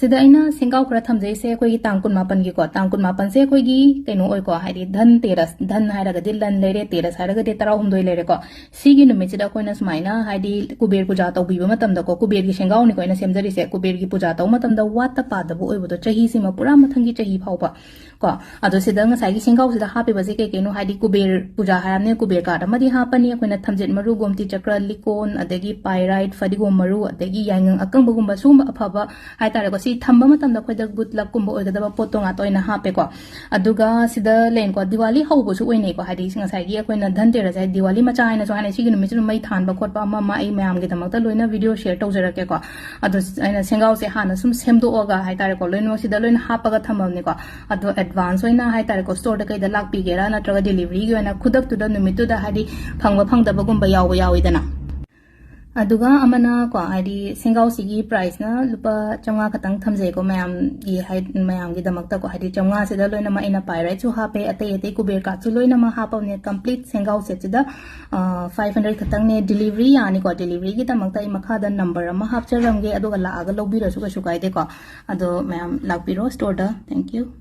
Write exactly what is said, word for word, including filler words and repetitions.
ꯁꯤꯗ ꯑꯩꯅ ꯁꯦꯡꯒꯥꯎ ꯈꯔ ꯊꯝꯖꯩꯁꯦ ꯑꯩꯈꯣꯏꯒꯤ ꯇꯥꯡ ꯀꯨꯟꯃꯥꯄꯟꯒꯤꯀꯣ, ꯇꯥꯡ ꯀꯨꯟꯃꯥꯄꯟꯁꯦ ꯑꯩꯈꯣꯏꯒꯤ ꯀꯩꯅꯣ ꯑꯣꯏꯀꯣ, ꯍꯥꯏꯗꯤ ꯙꯟ ꯇꯦꯔꯁ, ꯙꯟ ꯍꯥꯏꯔꯒꯗꯤ ꯂꯟ ꯂꯩꯔꯦ, ꯇꯦꯔꯁ ꯍꯥꯏꯔꯒꯗꯤ ꯇꯔꯥꯍꯨꯝꯗꯣꯏ ꯂꯩꯔꯦꯀꯣ꯫ ꯁꯤꯒꯤ ꯅꯨꯃꯤꯠꯁꯤꯗ ꯑꯩꯈꯣꯏꯅ ꯁꯨꯃꯥꯏꯅ ꯍꯥꯏꯗꯤ ꯀꯨꯕꯦꯔ ꯄꯨꯖꯥ ꯇꯧꯕꯤꯕ ꯃꯇꯝꯗꯀꯣ, ꯀꯨꯕꯦꯔꯒꯤ ꯁꯦꯡꯒꯥꯎꯅꯤꯀꯣ ꯑꯩꯅ ꯁꯦꯝꯖꯔꯤꯁꯦ, ꯀꯨꯕꯦꯔꯒꯤ ꯄꯨꯖꯥ ꯇꯧꯕ ꯃꯇꯝꯗ ꯋꯥꯠꯇ ꯄꯥꯗꯕ ꯑꯣꯏꯕꯗꯣ ꯆꯍꯤꯁꯤꯃ ꯄꯨꯔꯥ ꯃꯊꯪꯒꯤ ꯆꯍꯤ ꯐꯥꯎꯕ ꯀꯣ꯫ ꯑꯗꯣ ꯁꯤꯗ ꯉꯁꯥꯏꯒꯤ ꯁꯦꯡꯒꯥꯎꯁꯤꯗ ꯍꯥꯞꯄꯤꯕꯁꯦ ꯀꯩ ꯀꯩꯅꯣ, ꯍꯥꯏꯗꯤ ꯀꯨꯕꯦꯔ ꯄꯨꯖꯥ ꯍꯥꯏꯔꯕꯅꯤꯅ ꯀꯨꯕꯦꯔ ꯀꯥꯔꯠ ꯑꯃꯗꯤ ꯍꯥꯞꯄꯅꯤ, ꯑꯩꯈꯣꯏꯅ ꯊꯝꯖꯦꯠ ꯃꯔꯨ, ꯒꯣꯝꯇꯤ ꯆꯀ꯭ꯔ, ꯂꯤꯀꯣꯟ, ꯑꯗꯒꯤ ꯄꯥꯏꯔꯥꯏꯠ, ꯐꯗꯤꯒꯣꯝ ꯃꯔꯨ, ꯑꯗꯒꯤ ꯌꯥꯏꯉꯪ ꯑꯀꯪꯕꯒꯨꯝꯕ ꯁꯤꯒꯨꯝꯕ ꯑꯐꯕ ꯍꯥꯏꯇꯥꯔꯦꯀꯣ, ꯁꯤ ꯊꯝꯕ ꯃꯇꯝꯗ ꯑꯩꯈꯣꯏꯗ ꯒꯨꯗ ꯂꯛꯀꯨꯝꯕ ꯑꯣꯏꯒꯗꯕ ꯄꯣꯠꯇꯣ ꯉꯥꯛꯇ ꯑꯣꯏꯅ ꯍꯥꯞꯄꯦꯀꯣ꯫ ꯑꯗꯨꯒ ꯁꯤꯗ ꯂꯩꯅꯤꯀꯣ, ꯗꯤꯋꯥꯂꯤ ꯍꯧꯕꯁꯨ ꯑꯣꯏꯅꯩꯀꯣ, ꯍꯥꯏꯗꯤ ꯉꯁꯥꯏꯒꯤ ꯑꯩꯈꯣꯏꯅ ꯙꯟꯇꯦꯔꯁ ꯍꯥꯏꯗꯤ ꯗꯤꯋꯥꯂꯤ ꯃꯆꯥ ꯍꯥꯏꯅꯁꯨ ꯍꯥꯏꯅꯩ꯫ ꯁꯤꯒꯤ ꯅꯨꯃꯤꯠꯁꯤꯗ ꯃꯩ ꯊꯥꯟꯕ ꯈꯣꯠꯄ ꯑꯃ ꯑꯃ ꯑꯩ ꯃꯌꯥꯝꯒꯤꯗꯃꯛꯇ ꯂꯣꯏꯅ ꯚꯤꯗꯤꯑꯣ ꯁꯤꯌꯔ ꯇꯧꯖꯔꯛꯀꯦꯀꯣ꯫ ꯑꯗꯣ ꯑꯩꯅ ꯁꯦꯡꯒꯥꯎꯁꯦ ꯍꯥꯟꯅ ꯁꯨꯝ ꯁꯦꯝꯗꯣꯛꯑꯒ ꯍꯥꯏꯇꯥꯔꯦꯀꯣ, ꯂꯣꯏꯅꯃꯛ ꯁꯤꯗ ꯂꯣꯏꯅ ꯍꯥꯞꯄꯒ ꯊꯝꯃꯕꯅꯤꯀꯣ꯫ ꯑꯗꯣ ꯑꯦꯗꯚꯥꯟꯁ ꯑꯣꯏꯅ ꯍꯥꯏꯇꯥꯔꯦꯀꯣ, ꯁ꯭ꯇꯣꯔꯗ ꯀꯩꯗ ꯂꯥꯛꯄꯤꯒꯦꯔꯥ ꯅꯠꯇ꯭ꯔꯒ ꯗꯦꯂꯤꯚꯔꯤꯒꯤ ꯑꯣꯏꯅ ꯈꯨꯗꯛꯇꯨꯗ ꯅꯨꯃꯤꯠꯇꯨꯗ ꯍꯥꯏꯗꯤ ꯐꯪꯕ ꯐꯪꯗꯕꯒꯨꯝꯕ ꯌꯥꯎꯕ ꯌꯥꯎꯋꯤꯗꯅ꯫ ꯑꯗꯨꯒ ꯑꯃꯅ ꯀꯣ, ꯍꯥꯏꯗꯤ ꯁꯦꯡꯒꯥꯎꯁꯤꯒꯤ ꯄ꯭ꯔꯥꯏꯁꯅ ꯂꯨꯄꯥ ꯆꯥꯝꯃꯉꯥ ꯈꯛꯇꯪ ꯊꯝꯖꯩꯀꯣ, ꯃꯌꯥꯝꯒꯤ ꯍꯥꯏ-, ꯃꯌꯥꯝꯒꯤꯗꯃꯛꯇꯀꯣ, ꯍꯥꯏꯗꯤ ꯆꯥꯝꯃꯉꯥꯁꯤꯗ ꯂꯣꯏꯅꯃꯛ ꯑꯩꯅ ꯄꯥꯏꯔꯥꯏꯠꯁꯨ ꯍꯥꯞꯄꯦ, ꯑꯇꯩ ꯑꯇꯩ ꯀꯨꯕꯦꯔ ꯀꯥꯔꯠꯁꯨ ꯂꯣꯏꯅꯃꯛ ꯍꯥꯞꯄꯕꯅꯦ꯫ ꯀꯝꯄ꯭ꯂꯤꯠ ꯁꯦꯡꯒꯥꯎ ꯁꯦꯠꯁꯤꯗ ꯐꯥꯏꯚ ꯍꯟꯗ꯭ꯔꯦꯗ ꯈꯛꯇꯪꯅꯦ꯫ ꯗꯤꯂꯤꯚꯔꯤ ꯌꯥꯅꯤꯀꯣ, ꯗꯤꯂꯤꯚꯔꯤꯒꯤꯗꯃꯛꯇ ꯑꯩ ꯃꯈꯥꯗ ꯅꯝꯕꯔ ꯑꯃ ꯍꯥꯞꯆꯔꯝꯒꯦ, ꯑꯗꯨꯒ ꯂꯥꯛꯑꯒ ꯂꯧꯕꯤꯔꯁꯨ ꯀꯩꯁꯨ ꯀꯥꯏꯗꯦꯀꯣ꯫ ꯑꯗꯣ ꯃꯌꯥꯝ ꯂꯥꯛꯄꯤꯔꯣ ꯁ꯭ꯇꯣꯔꯗ꯫ Thank you꯫